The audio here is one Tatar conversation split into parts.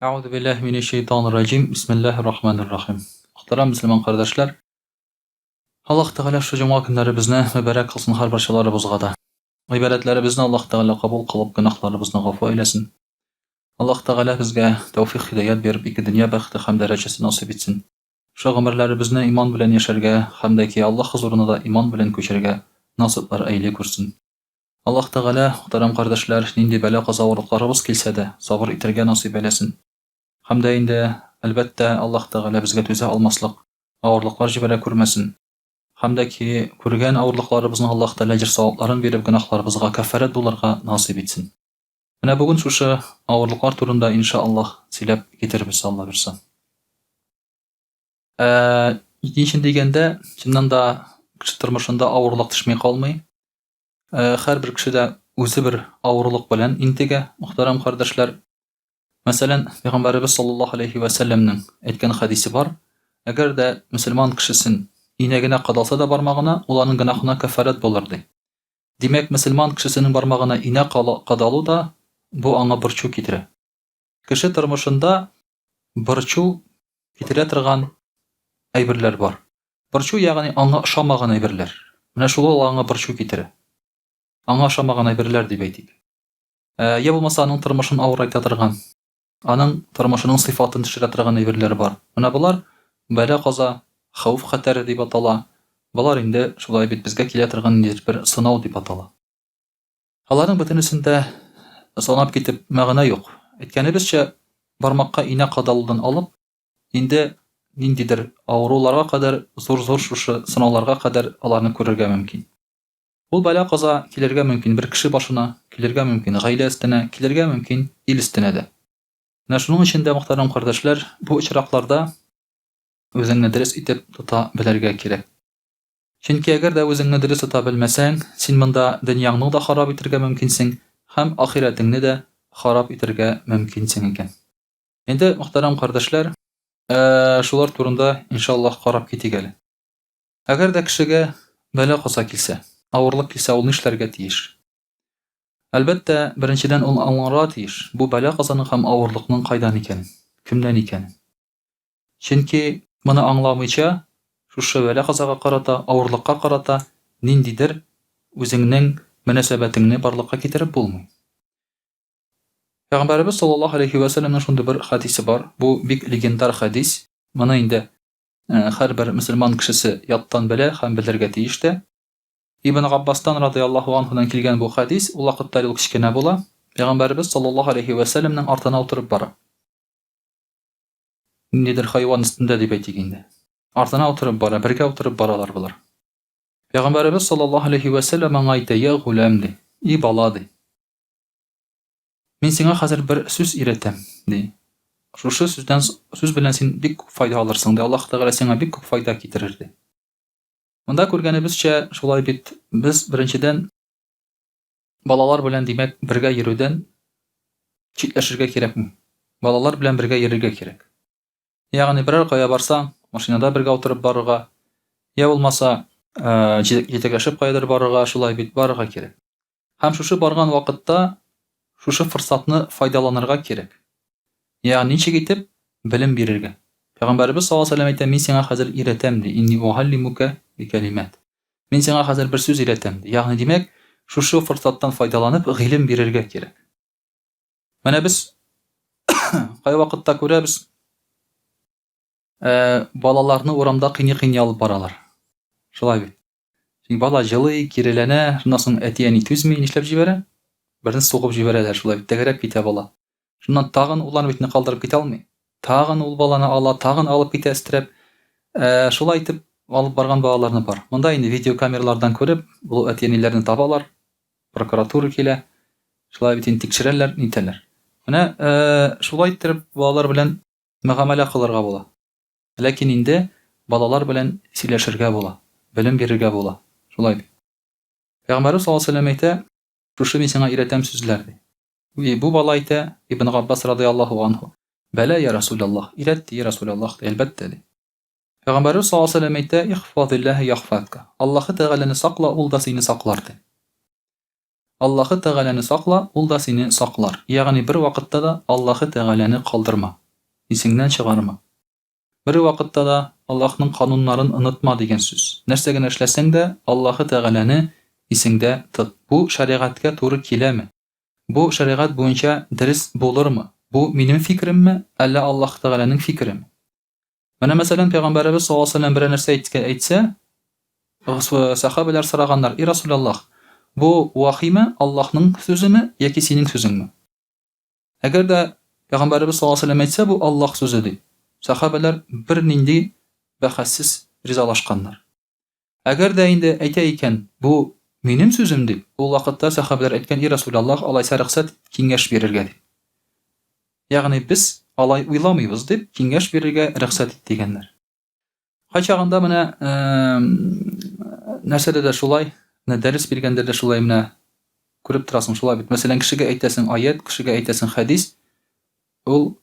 Әгъузу биллаһи минәш шәйтанир раҗим. Бисмиллаһир рахманир рахим. Мөхтәрәм мөселман кардәшләр, Аллаһ Тәгалә шушы җомга көннәребезне мөбарәк кылсын һәрбарчаларыбызга да. Гыйбадәтләребезне Аллаһ Тәгалә кабул кылып, гөнаһларыбызны гафу әйләсен. Аллаһ Тәгалә безгә тәүфик, һидаят биреп, ике дөнья бәхете һәм дәрәҗәсе насыйп итсен. Шушы гомерләребезне иман белән яшәргә һәм дә ки Аллаһ хозурына да иман белән күчәргә насыйплар әйли күрсен. Аллаһ Тәгалә, мөхтәрәм кардәшләр, нинди бәла-каза авырлыкларыбыз килсә дә, сабыр итәргә насыйп әйләсен. Һәм дә инде, әлбәттә, Аллаһ Тәгалә безгә түзә алмаслык авырлыклар җибәрә күрмәсен. Һәм дә ки, күргән авырлыкларыбызның Аллаһ Тәгалә әҗер-савапларын биреп, гөнаһларыбызга кәффарәт булырга насыйп итсен. Менә бүген шушы авырлыклар турында, инша Аллаһ, сөйләп китербез, Алла бирса. Ә, ни өчен дигәндә, чыннан да кеше тормышында авырлык төшми калмый. Һәрбер кеше дә үзе бер авырлык белән интегә, мөхтәрәм кардәшләр. Мәсәлән, Пәйгамбәребез саллаллаһу алейһи вә сәлләмнең әйткән хәдисе бар. Әгәр дә мөселман кешесен инә генә кадалса да бармагына, ул аның гөнаһына кәффарәт булыр, ди. Димәк, мөселман кешесенең бармагына инә кадалу да бу аңа борчу китерә. Кеше тормышында борчу китерә торган әйберләр бар. Борчу, ягъни аңа ошамаган әйберләр. Менә шул ул аңа борчу китерә. Аңа ошамаган әйберләр дип әйтик. Ә, я булмаса аның тормышын авырайта торган, аның тормышының сыйфатын төшерә торган әйберләр бар. Менә болар бәла-каза, хәвеф-хәтәр дип атала. Болар инде шулай бит безгә килә торган ниндидер бер сынау дип атала. Аларның бөтенесен дә санап китеп мәгънә юк. Әйткәнебезчә, бармакка инә кадалудан алып, Инде ниндидер авыруларга кадәр, зур-зур шушы сынауларга кадәр аларны күрергә мөмкин. Ул бәла-каза килергә мөмкин бер кеше башына, килергә мөмкин гаилә өстенә, килергә мөмкин ил өстенә дә. Менә шуның өчен дә, мөхтәрәм кардәшләр, бу очракларда үзеңне дөрес итеп тота белергә кирәк. Чөнки әгәр дә үзеңне дөрес тота белмәсәң, син монда дөньяңны да харап итергә мөмкинсең һәм ахирәтеңне дә харап итергә мөмкинсең икән. Инде, мөхтәрәм кардәшләр, шулар турында, иншаллаһ, карап китик әле. Әгәр дә кешегә бәла-каза килсә, авырлык килсә, ул нишләргә тиеш? Әлбәттә, беренчедән, ул аңларга тиеш, бу бәла-казаның һәм авырлыкның кайдан икәнен, кемнән икәнен. Чөнки моны аңламыйча, шушы бәла-казага карата, авырлыкка карата ниндидер үзеңнең мөнәсәбәтеңне барлыкка китереп булмый. Пәйгамбәребез саллаллаһу алейһи вә сәлләмнең шундый бер хәдисе бар. Бу бик легендар хәдис. Моны инде э, һәрбер мөселман кешесе яттан белә һәм белергә тиеш тә. Ибн Габбастан радияллаһу анһудан килгән бу хәдис, ул вакытта ул кечкенә була. Пәйгамбәребез саллаллаһу алейһи вә сәлләмнең артына утырып бара. Ниндидер хайван өстендә дип әйтик инде. Артына утырып бара, бергә утырып баралар болар. Пәйгамбәребез саллаллаһу алейһи вә сәлләм аңа әйтә: "Я гулям" ди. И бала ди. Мин сиңа хәзер бер сүз өйрәтәм, ди. Шушы сүздән сүз белән син бик күп файда алырсың, ди. Аллаһ Тәгалә сиңа бик күп файда китерер, ди. Монда күргәнебезчә, шулай бит, без беренчедән балалар белән, димәк, бергә йөрүдән читләшергә кирәкми. Балалар белән бергә йөрергә кирәк. Ягъни берәр кая барсаң, машинада бергә утырып барырга, я булмаса, җитәкләшеп каядыр барырга, шулай бит барырга кирәк. Һәм шушы барган вакытта шушы форсатны файдаланырга кирәк. Ягъни ничек итеп белем бирергә. Пәйгамбәребез саллаллаһу алейһи ва сәлләм әйтә, мин сиңа хәзер өйрәтәм, ди. Инни угаллимука бикәлимәт. Мин сиңа хәзер бер сүз өйрәтәм, ди. Ягъни, димәк, шушы форсаттан файдаланып гыйлем бирергә кирәк. Менә без кайвакытта күрәбез, э, балаларны урамда кыйный-кыйный алып баралар. Шулай бит. Чөнки бала җылый, киреләнә, шуннан соң әти-әни түзми, нишләп җибәрә? Берне сугып җибәрәләр, шулай бит, тәгәрәп китә бала. Шуннан тагын ул аны бит калдырып китә алмый. Тагын ул баланы ала, тагын алып китә өстерәп. Ә, шулай итеп алып барган балаларны бар. Монда инде видеокамералардан күреп, бу әти-әниләрне табалар, прокуратура килә, шулай бит инде тикшерәләр, нитәләр. Менә ә, шулай иттереп балалар белән мөгамәлә кылырга була. Ләкин инде балалар белән сөйләшергә була, белем бирергә була. Шулай бит. Пәйгамбәребез саллаллаһу алейһи ва сәлләм әйтә, Шушы мин сиңа өйрәтәм сүзләр, ди. И бу бала әйтә, Ибн Габбас радыяллаһу анһу, Бәлә, йа Расулаллаһ, өйрәт, ди, йа Расулаллаһ, ди, әлбәттә, ди. Пәйгамбәребез саллаллаһу алейһи ва сәлләм әйтә, Ихфазиллаһа яхфазка. Аллаһы Тәгаләне сакла, ул да сине саклар, ди. Аллаһы Тәгаләне сакла, Ул да сине саклар. Ягъни бервакытта да Аллаһы Тәгаләне калдырма, исеңнән чыгарма. Бервакытта да Аллаһның кануннарын онытма дигән сүз. Нәрсә генә эшләсәң дә, Аллаһы Тәгаләне исеңдә тот. Бу шәригатькә туры киләме? Бу шәригать буенча дөрес булырмы? Бу минем фикеремме, әллә Аллаһы Тәгаләнең фикереме? Менә, мәсәлән, пәйгамбәребез саллаллаһу алейһи ва сәлләм берәр нәрсә әйтсә, сәхабәләр сораганнар, "И Расулаллаһ, бу вахиме, Аллаһның сүземе яки синең сүзеңме?" Әгәр дә пәйгамбәребез саллаллаһу алейһи ва сәлләм әйтсә, бу Аллаһ сүзе дип, сәхабәләр бернинди бәхәссез ризалашканнар. Әгәр дә инде әйтә икән, бу минем сүзем дип, ул вакытта сәхабәләр әйткән, И Расулаллаһ, алайса рөхсәт ит киңәш бирергә дип. Ягъни без алай уйламыйбыз дип, киңәш бирергә рөхсәт ит дигәннәр. Кайчагында менә нәрсәдә дә шулай, менә дәрес биргәндә дә шулай менә күреп торасың шулай бит. Мәсәлән, кешегә әйтәсең аять, кешегә әйтәсең хәдис, ул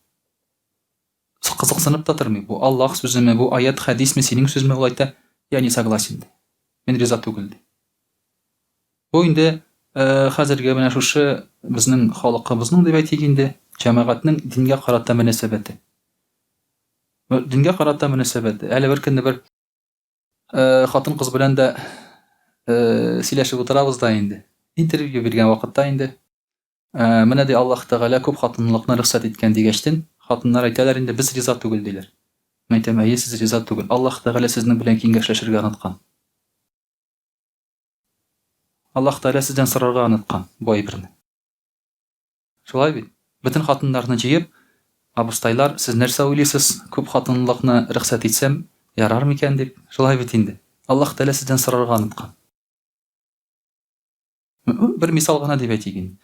Кызыксынып та тормый, бу Аллаһ сүземе, бу аять, хәдисме, синең сүзме, ул әйтә, я не согласен, ди. Мин риза түгел, ди. Бу инде хәзерге менә шушы безнең халыкыбызның дип әйтик инде, җәмәгатьнең дингә карата мөнәсәбәте. Дингә карата мөнәсәбәте. Әле бер көнне бер хатын-кыз белән дә сөйләшеп утырабыз да инде. Интервью биргән вакытта инде Менә ди Аллаһ Тәгалә күп хатынлылыкны рөхсәт иткән дигәчтен, хатыннар әйтәләр инде, без риза түгел, диләр. Мин әйтәм, әйе, сез риза түгел. Аллаһ Тәгалә сезнең белән киңәшләшергә оныткан. Аллаһ Тәгалә сездән сорарга оныткан бу әйберне. Шулай бит? Бөтен хатыннарны җыеп, абыстайлар, сез нәрсә уйлыйсыз, күп хатынлылыкны рөхсәт итсәм, ярар микән дип. Шулай бит инде. Аллаһ Тәгалә сездән сорарга оныткан. Бер мисал гына дип әйтик инде.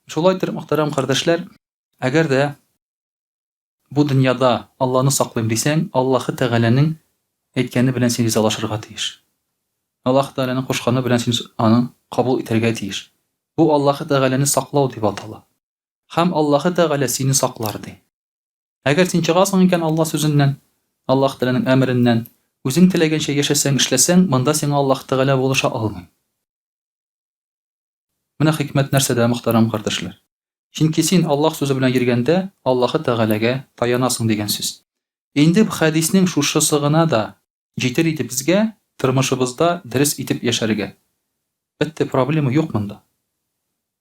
Шулай итеп, мөхтәрәм кардәшләр, әгәр дә бу дөньяда Алланы саклыйм дисәң, Аллаһы Тәгаләнең әйткәне белән син ризалашырга тиеш. Аллаһы Тәгаләнең кушканы белән син аны кабул итәргә тиеш. Бу Аллаһы Тәгаләне саклау дип атала. Һәм Аллаһы Тәгалә сине саклар ди. Әгәр син чыгасың икән Алла сүзеннән, Аллаһ Тәгаләнең әмереннән, үзең теләгәнчә яшәсәң, эшләсәң, монда сиңа Аллаһ Тәгалә булыша алмый. Менә хикмәт нәрсәдә, мөхтәрәм кардәшләр. Чөнки син Аллаһ сүзе белән йөргәндә, Аллаһы Тәгаләгә таянасың дигән сүз. Инде бу хәдиснең шушысы гына да җитер иде безгә тормышыбызда дөрес итеп яшәргә. Бетте, проблема юк монда.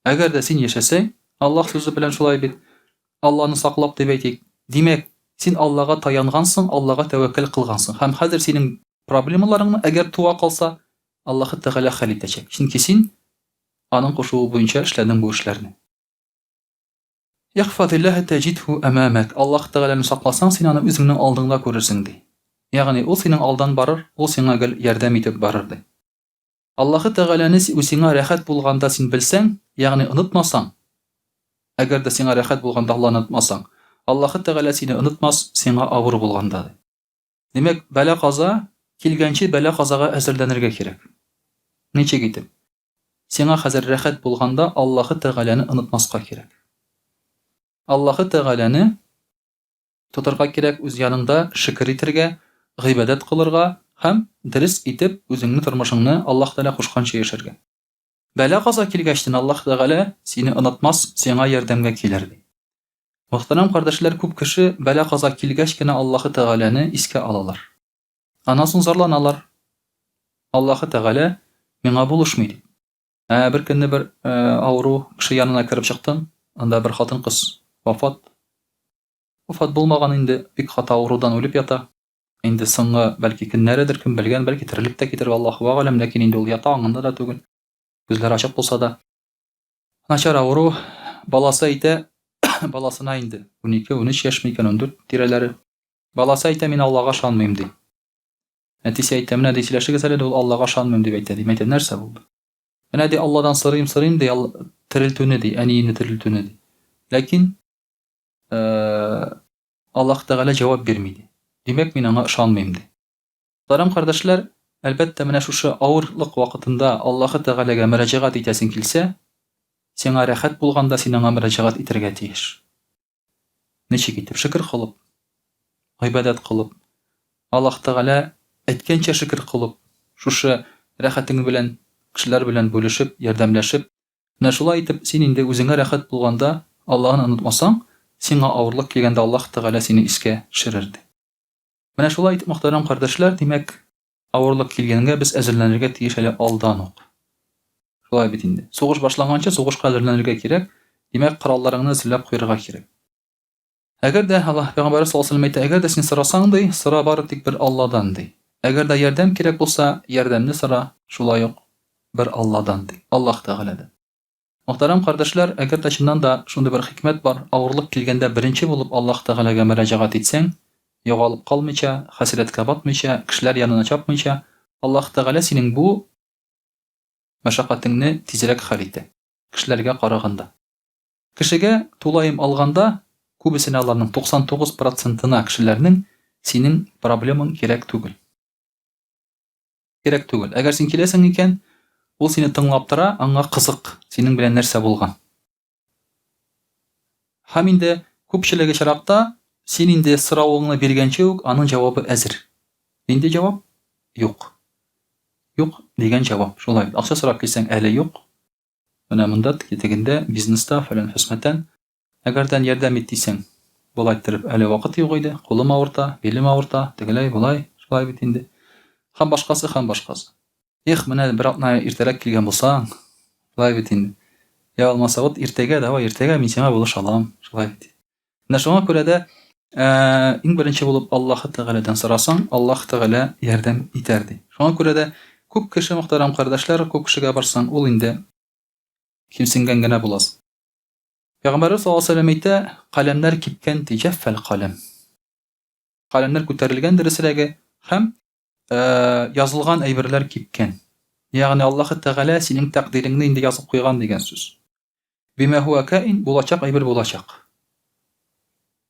Әгәр дә син яшәсәң, Аллаһ сүзе белән шулай бит, Алланы саклап дип әйтик, димәк, син Аллага таянгансың, Аллага тәвәккәл кылгансың. Һәм хәзер синең проблемаларыңны, әгәр туа калса, Аллаһы Тәгалә хәл итәчәк, чөнки син Аның кушуы буенча эшләдең бу эшләрне. Ихфазиллаһа тәҗидһу әмамәк. Аллаһ Тәгаләне сакласаң, син аны үзеңнең алдыңда күрерсең, ди. Ягъни ул синең алдан барыр, ул сиңа гел ярдәм итеп барыр, ди. Аллаһы Тәгаләне сиңа рәхәт булганда син белсәң, ягъни онытмасаң, әгәр дә сиңа рәхәт булганда Аллаһны онытмасаң, Аллаһы Тәгалә сине онытмас, сиңа авыр булганда, ди. Димәк, бәла-каза килгәнче бәла-казага әзерләнергә кирәк. Ничек итеп? Сиңа хәзер рәхәт булганда Аллаһы Тәгаләне онытмаска кирәк. Аллаһы Тәгаләне тотырга кирәк, үз яныңда шөкер итергә, гыйбадәт кылырга һәм дөрес итеп үзеңне тормышыңны Аллаһ Тәгалә кушканча яшәргә. Бәла-каза килгәчтен Аллаһ Тәгалә сине онытмас, сиңа ярдәмгә килер, ди. Мөхтәрәм кардәшләр, күп кеше бәла-каза килгәч кенә Аллаһы Тәгаләне искә алалар. Аннан соң зарланалар. Аллаһы Тәгалә миңа булышмый дип. Ә бер көнне бер авыру кеше янына кереп чыктым. Анда бер хатын-кыз вафат. Вафат булмаган инде, бик каты авырудан үлеп ята. Инде соңгы, бәлки, көннәредер, кем белгән, бәлки терелеп тә китер, Аллаһу әгаләм, ләкин инде ул ята, аңында да түгел. Күзләре ачык булса да. Начар авыру, баласы әйтә, баласына инде 12-13 яшь микән, 14 тирәләре. Баласы әйтә, мин Аллага ышанмыйм, ди. Әтисе әйтә, менә ди, сөйләшегез әле, ул Аллага ышанмыйм дип әйтә, ди. Мин әйтәм, нәрсә булды? Менә ди, Алладан сорыйм, сорыйм, ди, терелтүне, ди, әниемне терелтүне, ди. Ләкин Аллаһ Тәгалә җавап бирми, ди. Димәк, мин аңа ышанмыйм, ди. Мөхтәрәм кардәшләр, әлбәттә, менә шушы авырлык вакытында Аллаһы Тәгаләгә мөрәҗәгать итәсең килсә, сиңа рәхәт булганда син аңа мөрәҗәгать итәргә тиеш. Ничек итеп? Шөкер кылып, гыйбадәт кылып, Аллаһ Тәгалә әйткәнчә шөкер кылып, шушы рәхәтең белән кешеләр белән бүлешеп, ярдәмләшеп. Менә шулай итеп, син инде үзеңә рәхәт булганда Аллаһыны онытмасаң, сиңа авырлык килгәндә Аллаһ Тәгалә сине искә төшерер, ди. Менә шулай итеп, мөхтәрәм кардәшләр, димәк, авырлык килгәнгә без әзерләнергә тиеш әле алдан ук. Шулай бит инде. Сугыш башланганчы сугышка әзерләнергә кирәк, димәк, коралларыңны әзерләп куярга кирәк. Әгәр дә Аллаһ пәйгамбәре саллаллаһу алейһи әйтә, әгәр дә син сорасаң, ди, сора бары тик бер Алладан, ди. Әгәр дә ярдәм кирәк булса, ярдәмне сора шулай ук бер Алладан, ди. Аллаһ Тәгаләдән. Мөхтәрәм кардәшләр, әгәр дә чыннан да шундый бер хикмәт бар, авырлык килгәндә беренче булып Аллаһ Тәгаләгә мөрәҗәгать итсәң, югалып калмыйча, хәсрәткә батмыйча, кешеләр янына чапмыйча, Аллаһ Тәгалә синең бу мәшәкатеңне тизрәк хәл итә, кешеләргә караганда. Кешегә, тулаем алганда, күбесенә аларның 99 процентына кешеләрнең синең проблемаң кирәк түгел. Кирәк түгел. Әгәр син киләсең икән, ул сине тыңлап тора, аңа кызык, синең белән нәрсә булган. Һәм инде күпчелек очракта син инде соравыңны биргәнче үк аның җавабы әзер. Нинди җавап? Юк. Юк дигән җавап. Шулай. Акча сорап килсәң, әле юк. Менә монда, тегендә, бизнеста, фәлән фәсмәтән. Әгәрдән ярдәм ит дисәң, болай иттереп, әле вакыт юк иде, кулым авырта, билем авырта, тегеләй, болай, шулай бит инде. Һәм башкасы, һәм башкасы. Эх, менә бер атна иртәрәк килгән булсаң, шулай бит инде. Я булмаса, вот иртәгә, давай иртәгә мин сиңа булыша алам, шулай бит. Менә шуңа күрә дә иң беренче булып Аллаһы Тәгаләдән сорасаң, Аллаһ Тәгалә ярдәм итәр ди. Шуңа күрә дә күп кеше, мөхтәрәм кардәшләр, күп кешегә барсаң, ул инде кимсенгән генә буласың. Пәйгамбәрбез саллаллаһу алейһи ва сәлләм әйтә, каләмнәр кипкән ди, җәффәл каләм. Каләмнәр күтәрелгән дөресрәге һәм язылган әйберләр кипкән. Ягъни Аллаһы Тәгалә синең тәкъдиреңне инде язып куйган дигән сүз. Бима һуа каин, булачак әйбер булачак.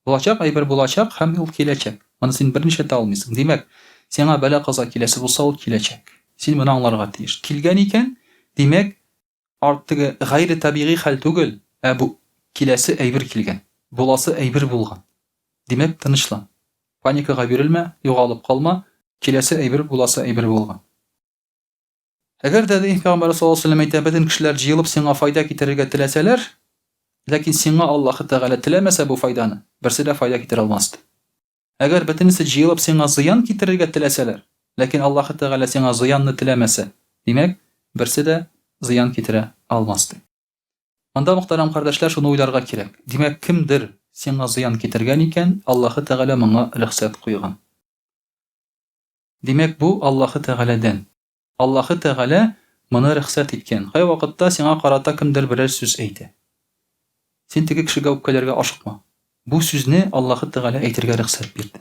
Булачак әйбер булачак һәм ул киләчәк. Моны син берничә тә алмыйсың. Димәк, сиңа бәла-каза киләсе булса, ул киләчәк. Син моны аңларга тиеш. Килгән икән, димәк, арт теге гайре табигый хәл түгел, ә бу киләсе әйбер килгән, буласы әйбер булган. Димәк, тынычлан. Паникага бирелмә, югалып калма, киләсе әйбер буласы әйбер булган. Әгәр дә, ди, Пәйгамбәр саллаллаһу алейһи ва сәлләм әйтә, бөтен кешеләр җыелып сиңа файда китерергә теләсәләр, ләкин сиңа Аллаһы Тәгалә теләмәсә бу файданы, берсе дә файда китерә алмас, ди. Әгәр бөтенесе җыелып сиңа зыян китерергә теләсәләр, ләкин Аллаһы Тәгалә сиңа зыянны теләмәсә, димәк, берсе дә зыян китерә алмас, ди. Монда, мөхтәрәм кардәшләр, шуны уйларга кирәк. Димәк, кемдер сиңа зыян китергән икән, Аллаһы Тәгалә моңа рөхсәт куйган. Димәк, бу Аллаһы Тәгаләдән. Аллаһы Тәгалә моны рөхсәт иткән. Кайвакытта сиңа карата кемдер берәр сүз әйтә. Син теге кешегә үпкәләргә ашыкма. Бу сүзне Аллаһы Тәгалә әйтергә рөхсәт бирде.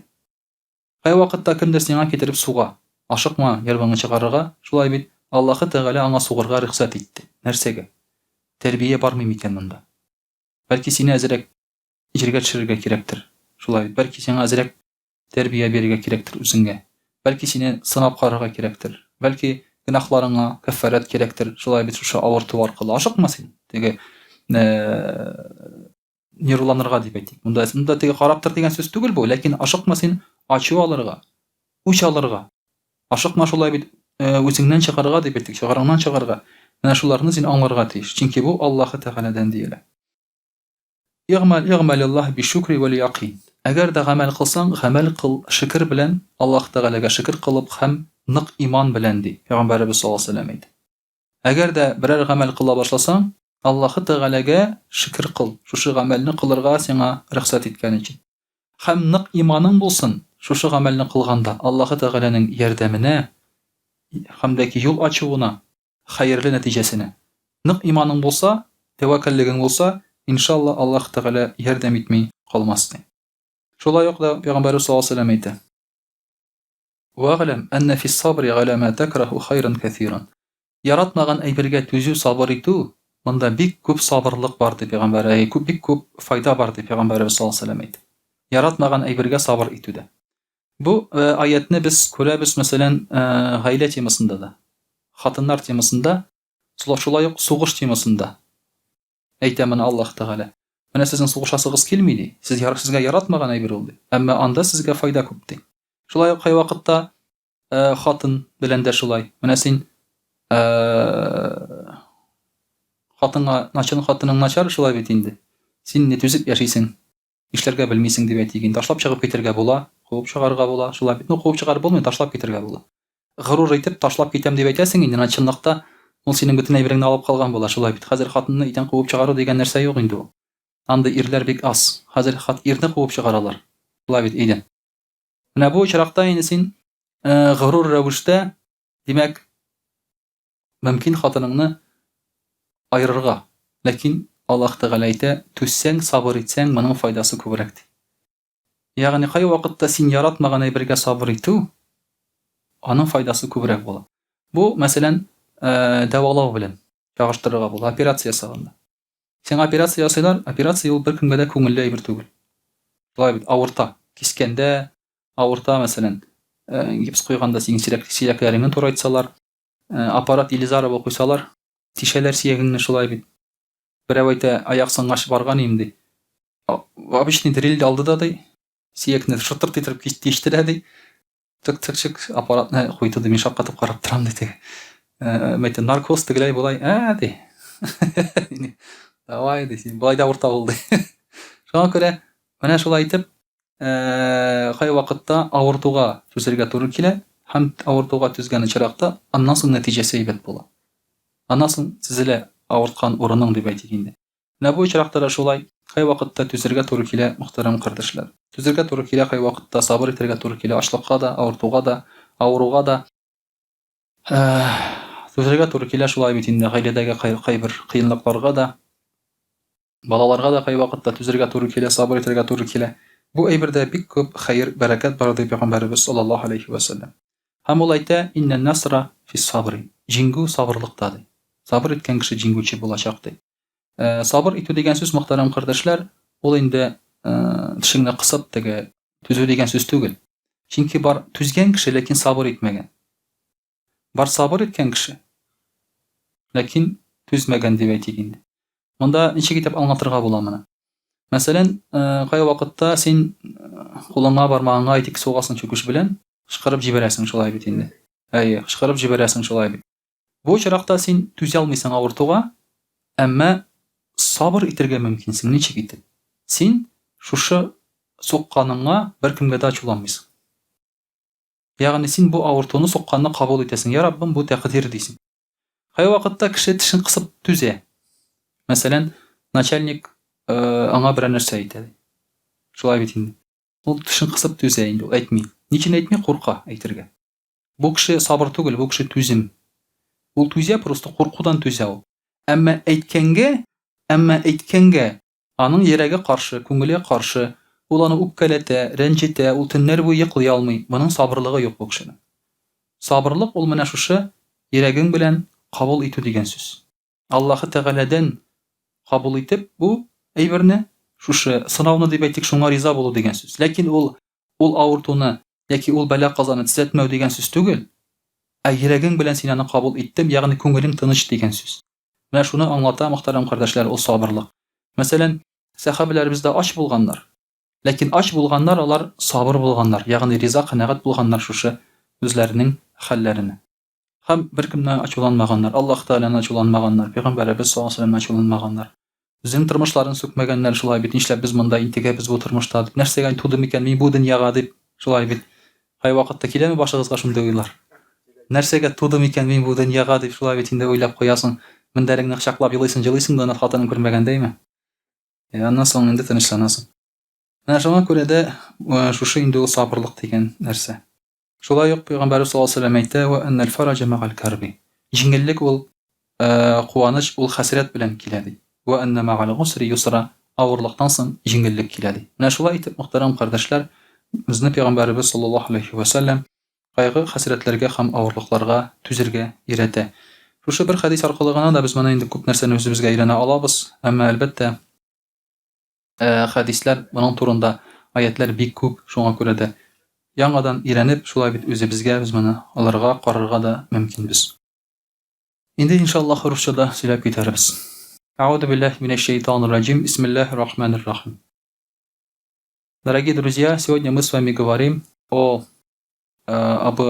Кайвакытта кемдер сиңа китереп суга. Ашыкма нервыңны чыгарырга, шулай бит? Аллаһы Тәгалә аңа сугарга рөхсәт итте. Нәрсәгә? Тәрбия бармый микән монда? Бәлки сине әзрәк җиргә төшерергә кирәктер. Шулай бит? Бәлки сиңа әзрәк Тәрбия бирергә кирәктер үзеңә. Бәлки сине сынап карарга кирәктер. Бәлки гөнаһларыңа кәффарәт кирәктер. Шулай бит шушы авырту аркылы. Ашыкма син. Теге нервланырга дип әйтик. Монда монда теге карап тор дигән сүз түгел бу, ләкин ашыкма син ачу алырга, үч алырга. Ашыкма шулай бит үзеңнән чыгарга дип әйтик, чыгарыңнан чыгарга. Менә шуларны син аңларга тиеш. Чөнки бу Аллаһы Тәгаләдән диелә. Игъмәл, игъмәлиллаһ бишшүкри вәл якин. Әгәр дә гамәл кылсаң, гамәл кыл шөкер белән, Аллаһ Тәгаләгә шөкер кылып һәм нык иман белән, ди Пәйгамбәребез саллаллаһу алейһи ва сәлләм әйтә. Әгәр дә берәр гамәл кыла башласаң, Аллаһы Тәгаләгә шөкер кыл, шушы гамәлне кылырга сиңа рөхсәт иткән өчен. Һәм нык иманың булсын, шушы гамәлне кылганда Аллаһы Тәгаләнең ярдәменә һәм дә ки юл ачуына, хәерле нәтиҗәсенә. Нык иманың булса, тәвәккәллегең булса, иншалла, Аллаһ Тәгалә ярдәм итми калмас, ди. Шулай ук да Пәйгамбәребез саллаллаһу алейһи ва сәлләм әйтә, Вәгъләм әннә фис-сабри галә ма тәкраһу хайран кәсиран. Яратмаган әйбергә түзү, сабыр итү, монда бик күп сабырлык бар, ди Пәйгамбәр, әй, күп, бик күп файда бар, ди Пәйгамбәребез саллаллаһу алейһи ва сәлләм әйтә. Яратмаган әйбергә сабыр итүдә. Бу аятьне без күрәбез, мәсәлән, гаилә темасында да, хатыннар темасында, шулай ук сугыш темасында. Әйтә моны Аллаһ Тәгалә. Менә сезнең сугышасыгыз килми ди. Сез сезгә яратмаган әйбер ул ди. Әмма анда сезгә файда күп ди. Шулай ук кайвакытта хатын белән дә шулай. Менә син. Хатынга, начар хатының начар, шулай бит инде. Син инде түзеп яшисең. Нишләргә белмисең дип әйтик инде. Ташлап чыгып китәргә була, куып чыгарырга була, шулай бит. Ну, куып чыгарып булмый, ташлап китәргә була. Горур итеп ташлап китәм дип әйтәсең инде, менә чынлыкта ул синең бөтен әйбереңне алып калган була, шулай бит. Хәзер хатынны өйдән куып чыгару дигән нәрсә юк инде ул. Андый ирләр бик аз. Хәзер хат ирне куып чыгаралар. Шулай бит өйдән. Менә бу очракта инде син горур рәвештә, димәк, мөмкин хатыныңны аерырга. Ләкин Аллаһ Тәгалә әйтә, түзсәң, сабыр итсәң, моның файдасы күбрәк ди. Ягъни кайвакытта син яратмаган әйбергә сабыр итү, аның файдасы күбрәк була. Бу, мәсәлән, дәвалау белән чагыштырырга була, операция ясаганда. Сиңа операция ясыйлар, операция ул беркемгә дә күңелле әйбер түгел. Шулай бит, авырта. Кискәндә авырта, мәсәлән, гипс куйганда синең сирәк, сөякләреңне турайтсалар, аппарат Елизарова куйсалар, тишәләр сөягеңне, шулай бит. Берәү әйтә, аяк сынгач барган идем, ди. Обычный дрель алды да, ди, сөякне шытырт итеп тиште дә, ди. Чык-чык-чык аппаратны куйды, ди, мин шаккатып карап торам, ди, теге. Әйтә, наркоз тегеләй болай, ә, ди. Давай, ди, син болай да авырта ул, ди. Шуңа күрә, менә шулай итеп, кайвакытта авыртуга түзәргә туры килә һәм авыртуга түзгән очракта аннан соң нәтиҗәсе әйбәт була. Аннан соң тезелә авырткан урының дип әйтик инде. Менә бу очракта да шулай, кайвакытта түзәргә туры килә, мөхтәрәм кардәшләр. Түзәргә туры килә кайвакытта, сабыр итәргә туры килә ачлыкка да, авыртуга да, авыруга да. Түзәргә туры килә шулай бит инде гаиләдәге кайбер кыенлыкларга да. Балаларга да кайвакытта түзәргә туры килә, сабыр итәргә туры килә. Бу әйбердә бик күп хәер, бәрәкәт бар, ди пәйгамбәребез саллаллаһу алейһи вә сәлләм. Һәм ул әйтә, Иннән насра фис сабри. Җиңү сабырлыкта, ди. Сабыр иткән кеше җиңүче булачак, ди. Сабыр итү дигән сүз, мөхтәрәм кардәшләр, ул инде тешеңне кысып теге түзү дигән сүз түгел. Чөнки бар түзгән кеше, ләкин сабыр итмәгән. Бар сабыр иткән кеше, ләкин түзмәгән дип әйтик инде. Монда ничек итеп аңлатырга була моны? Мәсәлән, кайвакытта син кулыңа, бармагыңа әйтик сугасың чүкеч белән, кычкырып җибәрәсең шулай бит инде. Әйе, кычкырып җибәрәсең шулай бит. Бу очракта син түзә алмыйсың авыртуга, әмма сабыр итәргә мөмкинсең. Ничек итеп? Син шушы сукканыңа беркемгә дә ачуланмыйсың. Ягъни син бу авыртуны, сукканны кабул итәсең. Я Раббым, бу тәкъдир дисең. Кайвакытта кеше тешен кысып түзә. Мәсәлән, начальник аңа берәр нәрсә әйтә. Шулай бит инде. Ул тешен кысып түзә инде, ул әйтми. Ни өчен әйтми? Курка әйтергә. Бу кеше сабыр түгел, бу кеше түзем. Ул түзә, просто куркудан түзә ул. Әмма әйткәнгә, әмма әйткәнгә Аның йөрәге каршы, күңеле каршы, ул аны үпкәләтә, рәнҗетә, ул төннәр буе йоклый алмый, моның сабырлыгы юк бу кешенең. Сабырлык ул менә шушы йөрәгең белән кабул итү дигән сүз. Аллаһы Тәгаләдән кабул итеп бу әйберне, шушы сынауны дип әйтик, шуңа риза булу дигән сүз. Ләкин ул ул авыртуны яки ул бәла-казаны төзәтмәү дигән сүз түгел, ә йөрәгең белән син аны кабул иттем, ягъни күңелең тыныч дигән сүз. Менә шуны аңлата, мөхтәрәм кардәшләр, ул сабырлык. Мәсәлән, сәхабәләребез дә ач булганнар. Ләкин ач булганнар алар сабыр булганнар, ягъни риза, канәгать булганнар шушы үзләренең хәлләренә. Һәм беркемне ачуланмаганнар, Аллаһ Тәгаләне ачуланмаганнар, пәйгамбәребез саллаллаһу алейһи вәсәлләмне ачуланмаганнар. Үзенең тормышларын сүкмәгәннәр, шулай бит, нишләп без монда интегәбез бу тормышта дип, нәрсәгә тудым икән мин бу дөньяга дип, шулай бит. Кайвакытта киләме башыгызга шундый уйлар? Нәрсәгә тудым икән мин бу дөньяга дип, шулай бит инде уйлап куясың, мендәреңне кочаклап елыйсың, җылыйсың да, хатының күрмәгәндәйме? Ә аннан соң инде тынычланасың. Менә шуңа күрә дә шушы инде ул сабырлык дигән нәрсә. Шулай ук Пәйгамбәребез саллаллаһу алейһи ва сәлләм әйтә, "Ва аннал фараҗа мәгал карби". Җиңеллек ул, куаныч ул хәсрәт белән килә ди. Ва анна мәгал гусри юсра. Авырлыктан соң җиңеллек килә ди. Менә шулай итеп, мөхтәрәм кардәшләр, безне Пәйгамбәребез саллаллаһу алейһи ва сәлләм кайгы хәсрәтләргә һәм авырлыкларга түзергә өйрәтә. Шушы бер хәдис аркылы гына да без моны инде күп нәрсәне үзебезгә өйрәнә алабыз, әмма әлбәттә, Хәдисләр моның турында, аятьләр бик күп, шуңа күрә дә яңадан өйрәнеп, шулай бит үзебезгә без моны алырга, карарга да мөмкинбез. Инде иншаллаһ русча да сөйләп китәрбез. Әгъузу биллаһи минәш шәйтанир раҗим. Бисмиллаһир рахманир рахим. Дорогие друзья, сегодня мы с вами говорим о об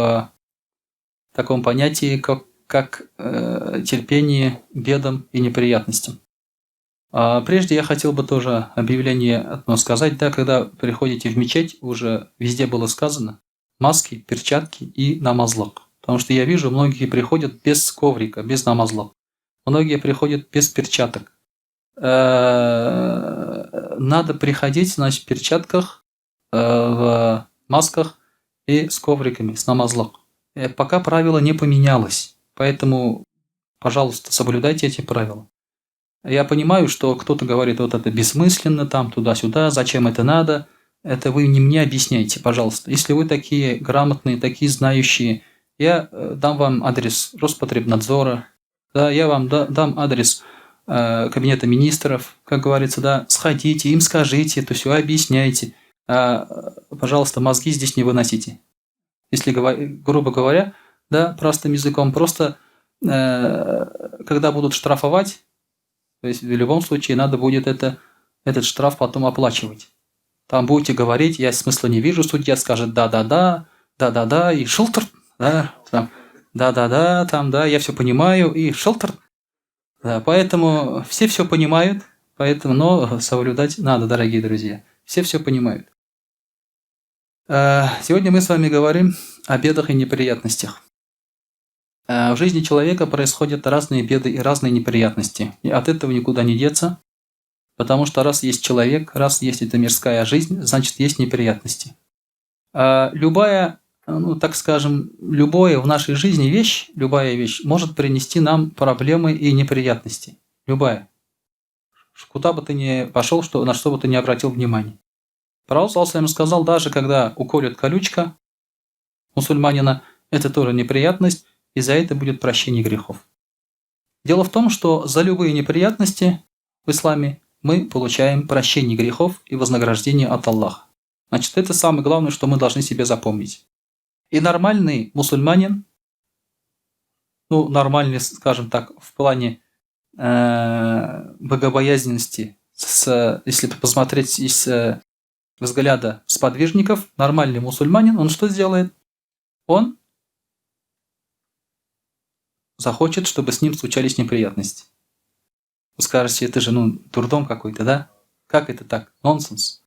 таком понятии, как как терпение бедам и неприятностям. А прежде я хотел бы тоже объявление одно сказать. Да, когда приходите в мечеть, уже везде было сказано: маски, перчатки и намазлык. Потому что я вижу, многие приходят без коврика, без намазлык. Многие приходят без перчаток. Надо приходить, значит, в перчатках, в масках и с ковриками, с намазлык. Пока правило не поменялось. Поэтому, пожалуйста, соблюдайте эти правила. Я понимаю, что кто-то говорит, вот это бессмысленно, там туда-сюда, зачем это надо. Это вы не мне объясняйте, пожалуйста. Если вы такие грамотные, такие знающие, я дам вам адрес Роспотребнадзора, да, я вам дам адрес кабинета министров, как говорится, да, сходите, им скажите, это все объясняйте. А, пожалуйста, мозги здесь не выносите. Если, грубо говоря, да, простым языком, просто когда будут штрафовать, то есть в любом случае надо будет этот штраф потом оплачивать. Там будете говорить, я смысла не вижу, судья скажет да-да-да, да-да-да, и шелтер, да, там, да-да-да, там, да, я все понимаю, и шелтер. Да, поэтому все все понимают, поэтому, но соблюдать надо, дорогие друзья. Все все понимают. Сегодня мы с вами говорим о бедах и неприятностях. В жизни человека происходят разные беды и разные неприятности. И от этого никуда не деться, потому что раз есть человек, раз есть эта мирская жизнь, значит, есть неприятности. Любая, ну, так скажем, любое в нашей жизни вещь, любая вещь может принести нам проблемы и неприятности. Любая. Куда бы ты ни пошел, на что бы ты ни обратил внимание. Пророк саллаллаху сказал, даже когда уколет колючка мусульманина, это тоже неприятность, и за это будет прощение грехов. Дело в том, что за любые неприятности в исламе мы получаем прощение грехов и вознаграждение от Аллаха. Значит, это самое главное, что мы должны себе запомнить. И нормальный мусульманин, ну, нормальный, скажем так, в плане богобоязненности, если посмотреть из взгляда сподвижников, нормальный мусульманин, он что сделает? Он захочет, чтобы с ним случались неприятности. Вы скажете, это же, ну, дурдом какой-то, да? Как это так? Нонсенс.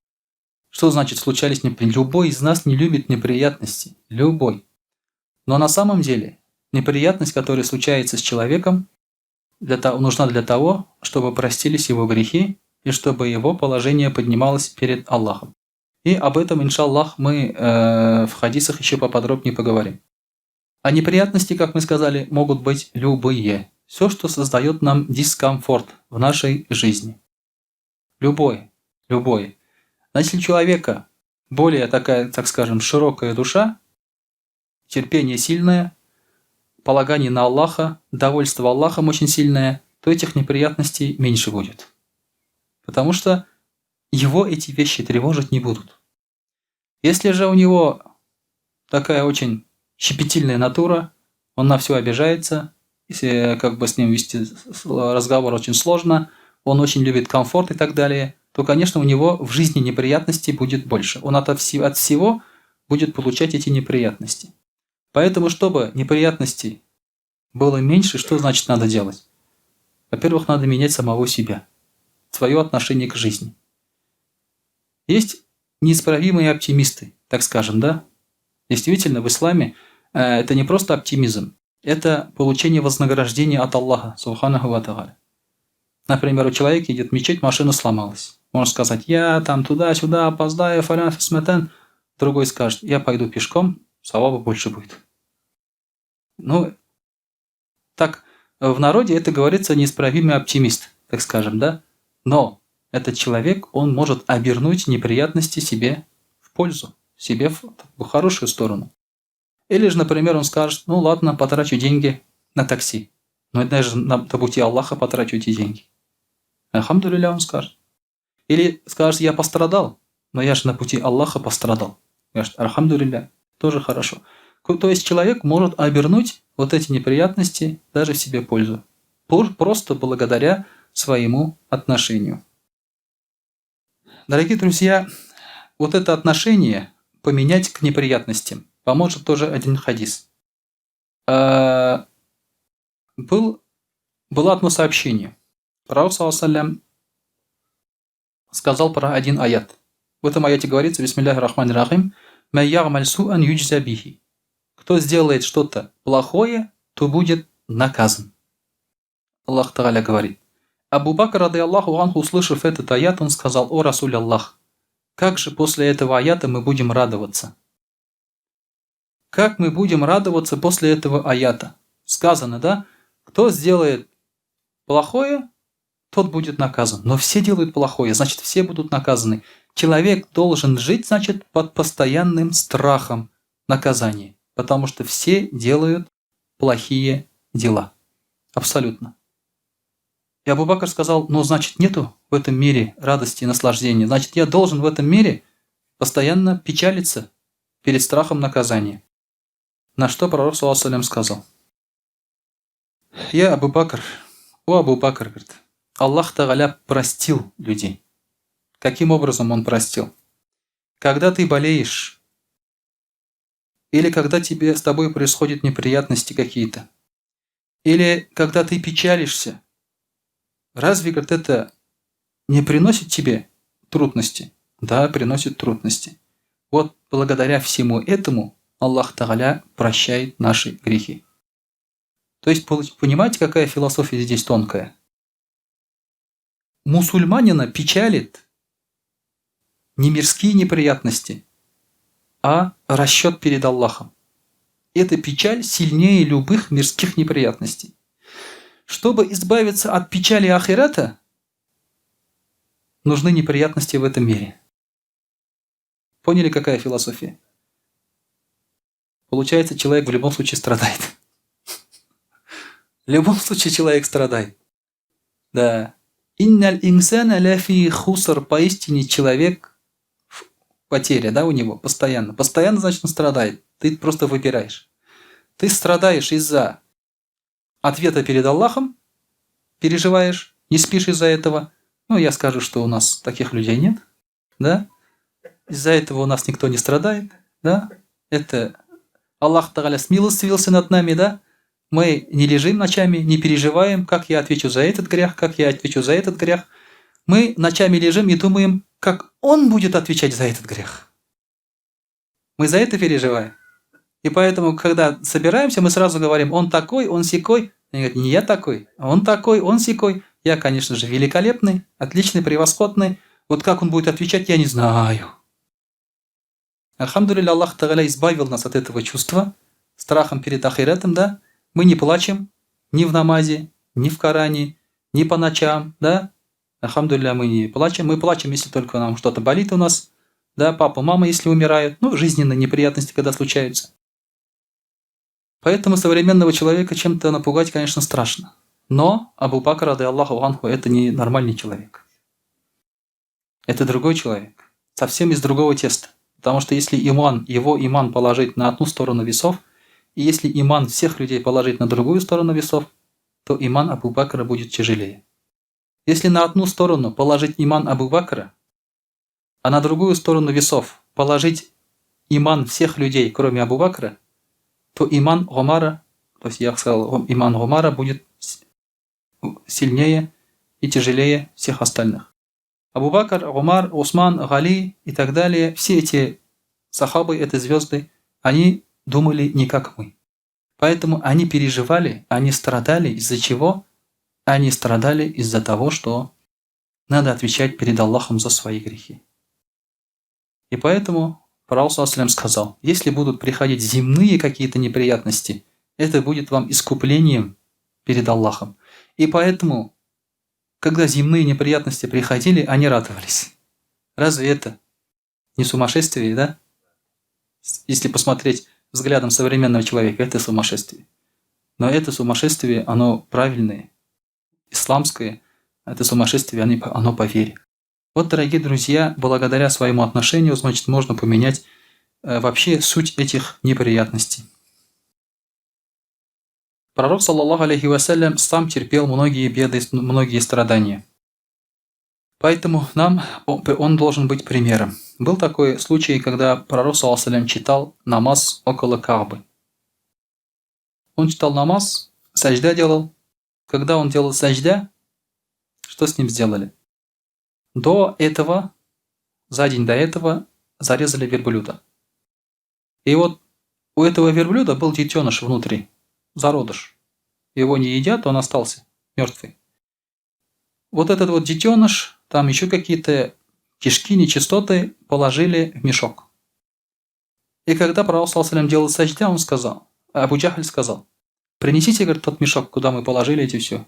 Что значит случались неприятности? Любой из нас не любит неприятности. Любой. Но на самом деле неприятность, которая случается с человеком, нужна для того, чтобы простились его грехи и чтобы его положение поднималось перед Аллахом. И об этом, иншаллах, мы в хадисах еще поподробнее поговорим. А неприятности, как мы сказали, могут быть любые. Все, что создает нам дискомфорт в нашей жизни. Любое. Любое. Значит, если у человека более такая, так скажем, широкая душа, терпение сильное, полагание на Аллаха, довольство Аллахом очень сильное, то этих неприятностей меньше будет. Потому что его эти вещи тревожить не будут. Если же у него такая очень щепетильная натура, он на все обижается, если как бы с ним вести разговор очень сложно, он очень любит комфорт и так далее, то, конечно, у него в жизни неприятностей будет больше. Он от всего будет получать эти неприятности. Поэтому, чтобы неприятностей было меньше, что значит надо делать? Во-первых, надо менять самого себя, свое отношение к жизни. Есть неисправимые оптимисты, так скажем, да? Действительно, в исламе это не просто оптимизм, это получение вознаграждения от Аллаха, субханаху ва тааля. Например, у человека идет в мечеть, машина сломалась. Можно сказать, я там туда-сюда опоздаю, фалян фасматан. Другой скажет, я пойду пешком, саваба больше будет. Ну, так в народе это говорится неисправимый оптимист, так скажем, да? Но этот человек, он может обернуть неприятности себе в пользу, себе в хорошую сторону. Или же, например, он скажет, ну ладно, потрачу деньги на такси. Но это же на пути Аллаха потрачу эти деньги. Альхамдулилля, он скажет. Или скажет, я пострадал, но я же на пути Аллаха пострадал. Скажет, альхамдулилля, тоже хорошо. То есть человек может обернуть вот эти неприятности даже в себе пользу. Просто благодаря своему отношению. Дорогие друзья, вот это отношение поменять к неприятностям поможет тоже один хадис. Был, было одно сообщение. Пророк, саллаллаху сказал про один аят. В этом аяте говорится, бисмиллахи рахмани рахим, «Мә ягмаль суан юджза бихи». Кто сделает что-то плохое, то будет наказан. Аллах Тагаля говорит. Абу Бакр, рады Аллаху анху, услышав этот аят, он сказал, «О Расуль Аллах, как же после этого аята мы будем радоваться?» Как мы будем радоваться после этого аята? Сказано, да? Кто сделает плохое, тот будет наказан. Но все делают плохое, значит, все будут наказаны. Человек должен жить, значит, под постоянным страхом наказания, потому что все делают плохие дела. Абсолютно. И Абу Бакр сказал, ну, значит, нету в этом мире радости и наслаждения. Значит, я должен в этом мире постоянно печалиться перед страхом наказания. На что пророк, саллаллаху сказал, я Абу Бакр, о Абу Бакр, говорит, Аллах Тагаля простил людей. Каким образом он простил? Когда ты болеешь, или когда тебе, с тобой происходят неприятности какие-то, или когда ты печалишься, разве, говорит, это не приносит тебе трудности? Да, приносит трудности. Вот благодаря всему этому Аллах Тагаля прощает наши грехи. То есть, понимаете, какая философия здесь тонкая? Мусульманина печалит не мирские неприятности, а расчет перед Аллахом. Эта печаль сильнее любых мирских неприятностей. Чтобы избавиться от печали ахирата, нужны неприятности в этом мире. Поняли, какая философия? Получается, человек в любом случае страдает. В любом случае человек страдает. Да. Инналь инсана ляфи хусар. Поистине человек потеря, да, у него постоянно. Постоянно, значит, он страдает. Ты просто выбираешь. Ты страдаешь из-за ответа перед Аллахом, переживаешь, не спишь из-за этого. Ну, я скажу, что у нас таких людей нет, да. Из-за этого у нас никто не страдает, да. Это Аллах Тагаля смилостивился над нами, да. Мы не лежим ночами, не переживаем, как я отвечу за этот грех, как я отвечу за этот грех. Мы ночами лежим и думаем, как он будет отвечать за этот грех. Мы за это переживаем. И поэтому, когда собираемся, мы сразу говорим, он такой, он сякой. Они говорят, не я такой, а он такой, он сякой. Я, конечно же, великолепный, отличный, превосходный. Вот как он будет отвечать, я не знаю. Альхамдулилля, Аллах Тагаля избавил нас от этого чувства, страхом перед ахиретом, да. Мы не плачем ни в намазе, ни в Коране, ни по ночам, да. Альхамдулилля, мы не плачем. Мы плачем, если только нам что-то болит у нас, да, папа, мама, если умирают, ну, жизненные неприятности, когда случаются. Поэтому современного человека чем-то напугать, конечно, страшно. Но Абу Бакр, рады Аллаху анху, это не нормальный человек. Это другой человек. Совсем из другого теста. Потому что если иман, его иман положить на одну сторону весов, и если иман всех людей положить на другую сторону весов, то иман Абу Бакра будет тяжелее. Если на одну сторону положить иман Абу Бакра, а на другую сторону весов положить иман всех людей, кроме Абу Бакра, то иман Омара, то есть я сказал, иман Омара будет сильнее и тяжелее всех остальных. Абу Бакр, Умар, Усман, Гали и так далее, все эти сахабы, это звезды, они думали не как мы. Поэтому они переживали, они страдали из-за чего? Они страдали из-за того, что надо отвечать перед Аллахом за свои грехи. И поэтому Пророк саллаллаху сказал, если будут приходить земные какие-то неприятности, это будет вам искуплением перед Аллахом. И поэтому, когда земные неприятности приходили, они радовались. Разве это не сумасшествие, да? Если посмотреть взглядом современного человека, это сумасшествие. Но это сумасшествие, оно правильное, исламское, это сумасшествие, оно по вере. Вот, дорогие друзья, благодаря своему отношению, значит, можно поменять вообще суть этих неприятностей. Пророк, саллаллаху алейхи вассалям, сам терпел многие беды, многие страдания. Поэтому нам он должен быть примером. Был такой случай, когда пророк, саллаллаху алейхи вассалям, читал намаз около Каабы. Он читал намаз, сәҗдә делал. Когда он делал сәҗдә, что с ним сделали? До этого, за день до этого, зарезали верблюда. И вот у этого верблюда был детеныш внутри, зародыш. Его не едят, он остался мертвый. Вот этот вот детеныш, там еще какие-то кишки, нечистоты положили в мешок. И когда пророк саллаллаху делал саждя, он сказал, Абу Джахль сказал, принесите, говорит, тот мешок, куда мы положили эти все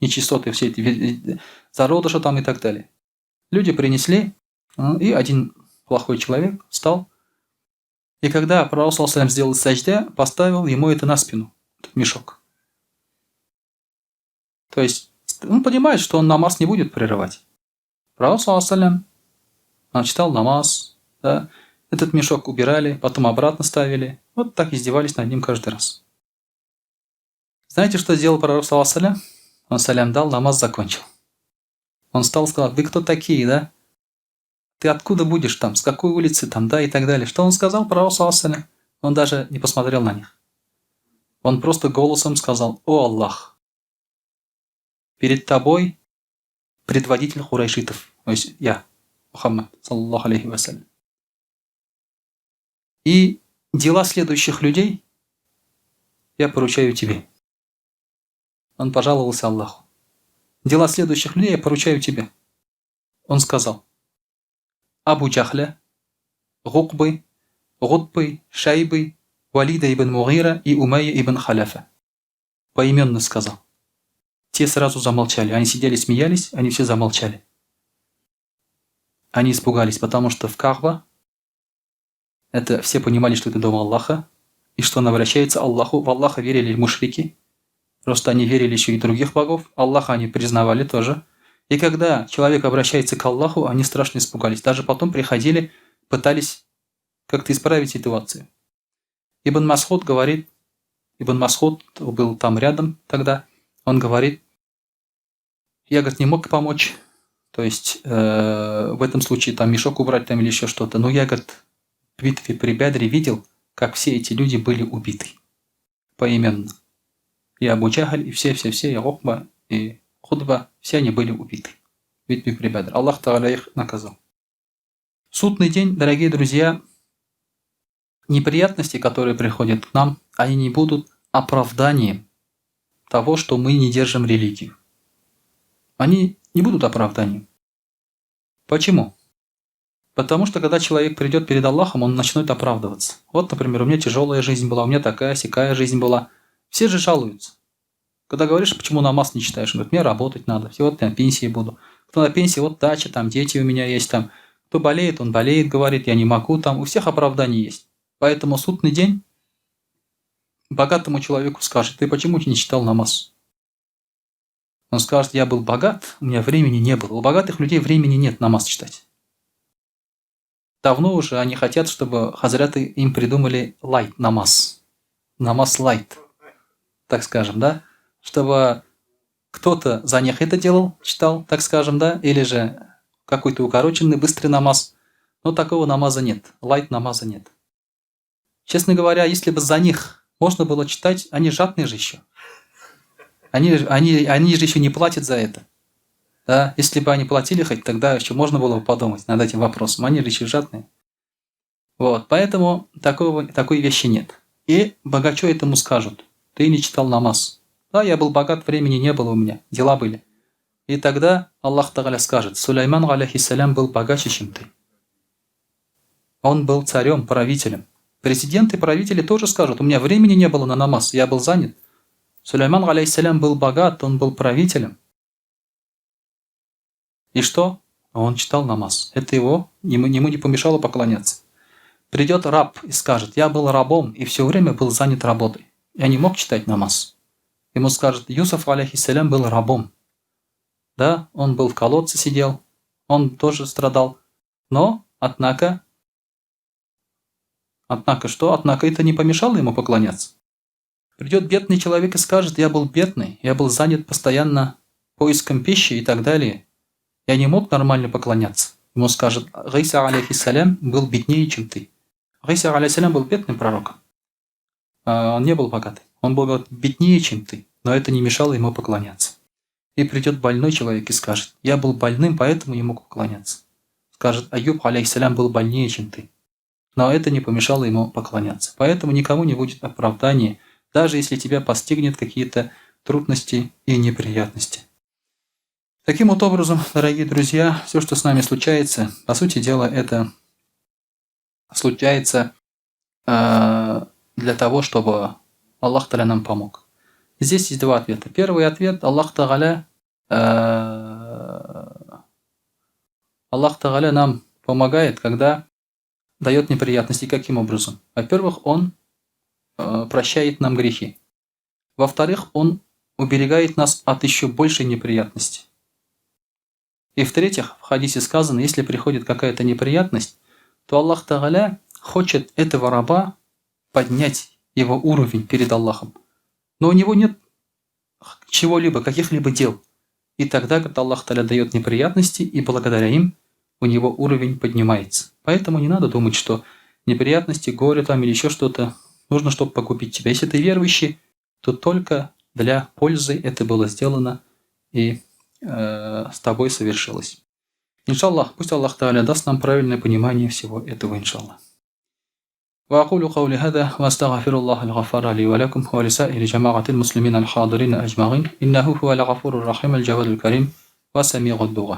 нечистоты, все эти зародыши там и так далее. Люди принесли, и один плохой человек встал. И когда пророк саллаллаху сделал саждя, поставил ему это на спину, этот мешок. То есть он понимает, что он намаз не будет прерывать. Пророк саллаллаху он читал намаз, да, этот мешок убирали, потом обратно ставили. Вот так издевались над ним каждый раз. Знаете, что сделал пророк саллаллаху? Он салям дал, намаз закончил. Он стал и сказал, вы кто такие, да? Ты откуда будешь там, с какой улицы там, да, и так далее. Что он сказал, пророк саллаллаху? Он даже не посмотрел на них. Он просто голосом сказал, о Аллах, перед тобой предводитель хурайшитов, то есть я, Мухаммад, саллаллаху алейхи вассалям. И дела следующих людей я поручаю тебе. Он пожаловался Аллаху. Дела следующих людей я поручаю тебе. Он сказал, Абу Джахля, Гукбы, Гутбы, Шайбы, Валида ибн Мугира и Умайя ибн Халяфа. Поименно сказал. Те сразу замолчали. Они сидели, смеялись, они все замолчали. Они испугались, потому что в Кахба это все понимали, что это дом Аллаха, и что он обращается Аллаху. В Аллаха верили мушрики, просто они верили еще и других богов. Аллаха они признавали тоже. И когда человек обращается к Аллаху, они страшно испугались. Даже потом приходили, пытались как-то исправить ситуацию. Ибн Масхуд говорит, Ибн Масхуд был там рядом тогда, он говорит, я, говорит, не мог помочь, то есть в этом случае там мешок убрать там или еще что-то, но я, говорит, в битве при Бедре видел, как все эти люди были убиты поименно. И Абу Джахаль, и все-все-все, и Укба, и Худба, все они были убиты в битве при Бедре. Аллах Тааля их наказал. Судный день, дорогие друзья, неприятности, которые приходят к нам, они не будут оправданием того, что мы не держим религию. Они не будут оправданием. Почему? Потому что когда человек придет перед Аллахом, он начнет оправдываться. Вот, например, у меня тяжелая жизнь была, у меня такая, сякая жизнь была. Все же жалуются. Когда говоришь, почему намаз не читаешь, он говорит, мне работать надо, все, вот я на пенсии буду. Кто на пенсии, вот дача, там дети у меня есть, там. Кто болеет, он болеет, говорит, я не могу, там. У всех оправданий есть. Поэтому судный день богатому человеку скажет, ты почему не читал намаз? Он скажет, я был богат, у меня времени не было. У богатых людей времени нет намаз читать. Давно уже они хотят, чтобы хазряты им придумали лайт намаз. Намаз лайт, так скажем, да? Чтобы кто-то за них это делал, читал, так скажем, да? Или же какой-то укороченный быстрый намаз. Но такого намаза нет, лайт намаза нет. Честно говоря, если бы за них можно было читать, они жадные же еще. Они же еще не платят за это. Да? Если бы они платили хоть, тогда еще можно было бы подумать над этим вопросом. Они же еще жадные. Вот, поэтому такой вещи нет. И богачу этому скажут, ты не читал намаз. Да, я был богат, времени не было у меня, дела были. И тогда Аллах Тагаля скажет, Сулейман, алейхиссалям, был богаче, чем ты. Он был царем, правителем. Президенты, правители тоже скажут, у меня времени не было на намаз, я был занят. Сулейман, алейхиссалям, был богат, он был правителем. И что? Он читал намаз. Это ему не помешало поклоняться. Придет раб и скажет, я был рабом и все время был занят работой. Я не мог читать намаз. Ему скажет, Юсуф, алейхиссалям, был рабом. Да, он был в колодце сидел, он тоже страдал. Но, однако что? Однако это не помешало ему поклоняться. Придет бедный человек и скажет, я был бедный, я был занят постоянно поиском пищи и так далее. Я не мог нормально поклоняться. Ему скажет, Гайса, алейхиссалям, был беднее, чем ты. Гайса, алейхиссалям, был бедным пророком. Он не был богатым. Он был, говорит, беднее, чем ты, но это не мешало ему поклоняться. И придет больной человек и скажет, я был больным, поэтому не мог поклоняться. Скажет, Аюб, алейхиссалям, был больнее, чем ты. Но это не помешало ему поклоняться. Поэтому никому не будет оправдания, даже если тебя постигнет какие-то трудности и неприятности. Таким вот образом, дорогие друзья, все, что с нами случается, по сути дела, это случается для того, чтобы Аллах Таля нам помог. Здесь есть два ответа. Первый ответ – Аллах Тагаля нам помогает, когда дает неприятности. Каким образом? Во-первых, Он прощает нам грехи. Во-вторых, Он уберегает нас от еще большей неприятности. И в-третьих, в хадисе сказано, если приходит какая-то неприятность, то Аллах Тагаля хочет этого раба поднять его уровень перед Аллахом. Но у него нет чего-либо, каких-либо дел. И тогда, когда Аллах Таля дает неприятности, и благодаря им у него уровень поднимается. Поэтому не надо думать, что неприятности, горе там или еще что-то нужно, чтобы погубить тебя. Если ты верующий, то только для пользы это было сделано и с тобой совершилось. Иншаллах, пусть Аллах Тааля даст нам правильное понимание всего этого, иншаллах. وأقول قولي هذا وأستغفر الله الغفار لي ولكم ولسائر جماعة المسلمين الحاضرين أجمعين إنه هو الغفور الرحيم الجواد الكريم وسميع الدعاء.